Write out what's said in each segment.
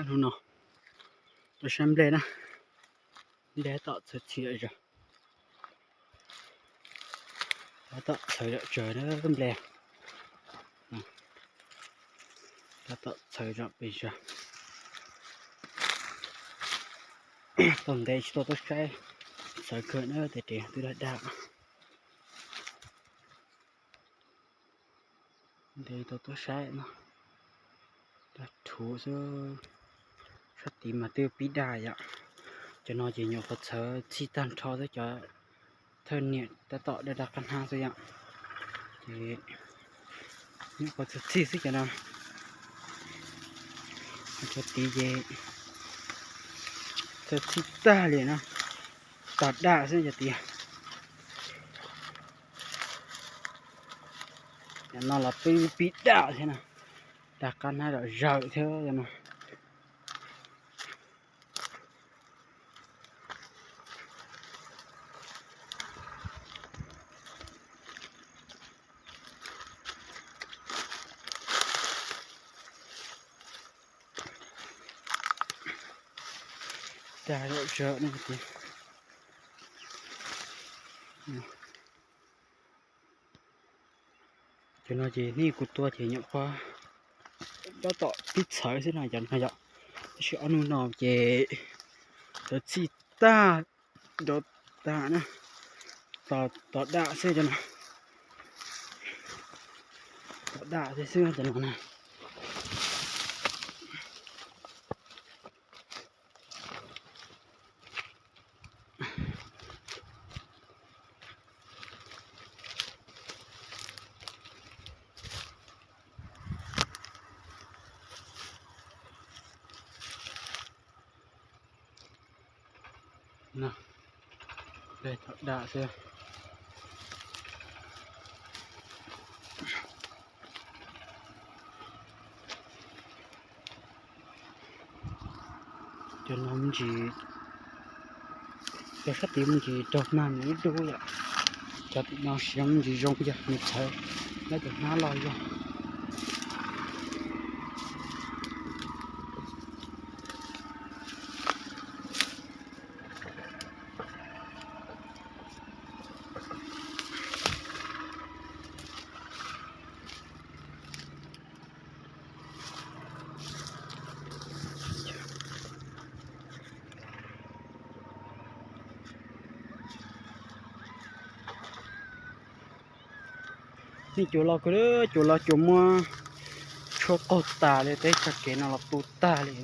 Hnub no tuaj saib nplej na, nplej tab tom txhawv txhij zom zaws, tab tom txhawv zom zaws na nplej, tab tom txhawv zom pes zog. Tau ntev tsis tau tuaj saib, txhawv kawg na, tej tes twb daj daj. Ntev tau tuaj saib no, daj rhuv xwb. Sab tid mas twb pib daj yom. Cov no ces nyuam qhuav txhawv txhij tag nrho xwb, cov thawj niam tab tom daj daj qab hnab xwb yom. Ces nyuam qhuav txhawv txhij xwb cov no. Cov tid ces txhawv txhij tag li no, tos daj xwb cov tid. Cov no los twb pib daj thiab na, daj qab hnab zom zaws thiab cov no. Dag zom zaws no tias. Cov no ces nej kuv tua ces nyuam qhuav tab tom pib txhawv xwb no, cov no yom. Tab sis ob hnub no ces txhawv txhij tag, nrov tag na, tos daj xwb cov no, tos daj xwb xwb cov no na. Daj xwb. Cov no me ntsis, cov sab tid me ntsis raug nag nws ib dub yom. Cov tim no siav me ntsis zoo yog nws txhawv, lawv tus hnab loj yog. Nej cua loj kawg, cua loj cua muab tshuab qaug tas li, tej txoj kev no los tu tag li.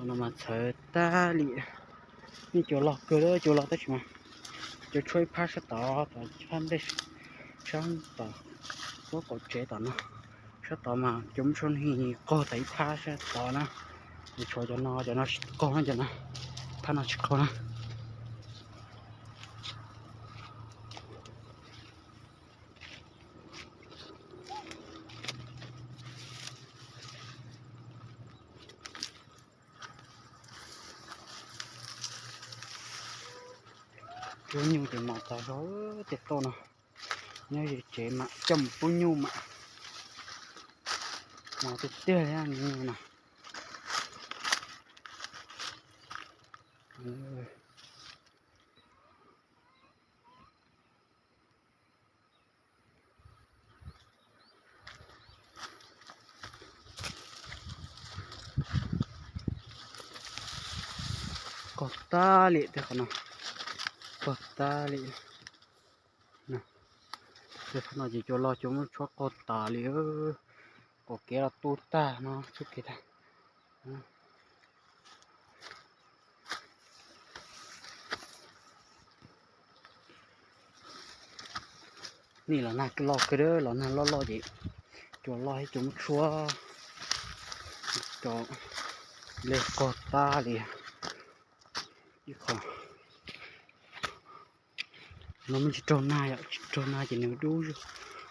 No mas txhawv tag li. Nej cua loj kawg, cua loj tab sis mas cua tshuab ib phab sab tod, tom phab nplej sab tod, puab qaum tsev tom no. Sab tod mas cua muab tshuab nws qaug tas ib phab sab tod na. Tshuav cov no, cov no tsis qaug na, cov no, phab no tsis qaug na. Cua nyuj ces mos tas zog tej toj no, nyob ze tsev mam coj mus pub nyuj mam mos tiag tiag li no. Qaug tag li tej qhov no, qaug tag li. Tej qhov no ces cua loj cua muab tshuab qaug tas li, qaum kev los tu tag no txuj kev tag. Nej los nag loj kawg, los nag loj loj ces cua loj thiab cua muab tshuab cov nplej qaug tag li. Ib qho no me ntsis raug nag yom, tsis raug nag ces nws dub,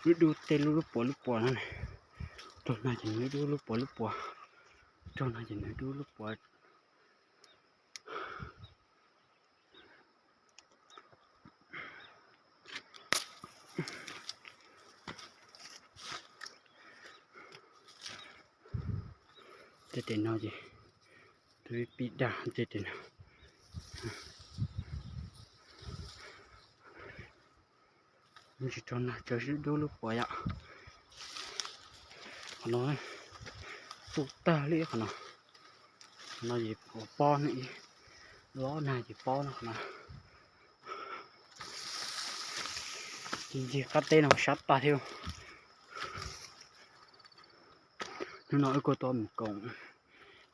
dub dub tej lub lub puas lub puas no. Raug nag ces nws dub lub puas lub puas, raug nag ces nws dub lub puas. Tej tes no ces tus pib dag tej tes no. Tsis rau nag, tsawv dub lub puas yom. Qhov no tu tag li qhov no. Qhov no ces pob ne, los nag ces pob no qhov no. Ces ncig qab teb no sab tag thiab. Hnub no wb kuj tau mus koom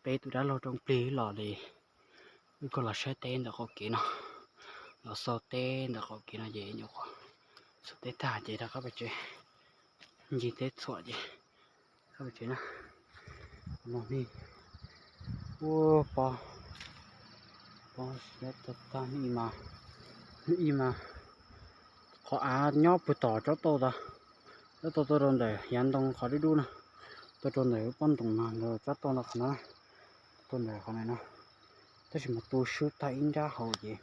peb tus dab laug Rooj Plig los li. Wb kuj los saib teb ntawm qaum kev no, los xauj teb ntawm qaum kev no ces nyuam qhuav xauj teb tag ces rov qab pem tsev, ncig teb txhuam ces rov qab pem tsev na. Qhov no ne, ua pob, pob siab tag tag ne mas, ne mas qhov av nyob puag tom tsob tauj tas, tsob tauj tuaj rau ntawm yav ntoo qhov dub dub no, tuaj rau ntawm pob ntoo no, tsob tauj no qhov no, tuaj ntawm qhov no, tab sis mas tu swb tag ib nrab hauv ces,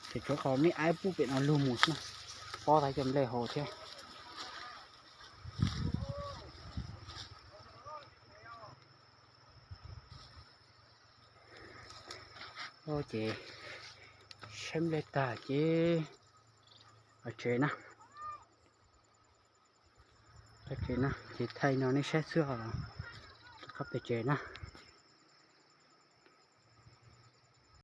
ces tsuav qhov me ab pub pem no lug mus xwb na, pob tag cov nplej hauv thiab. Ces saib nplej tag ces pem tsev na. Pem tsev na, ces thaij no nej saib xwb os, rov qab pem tsev na.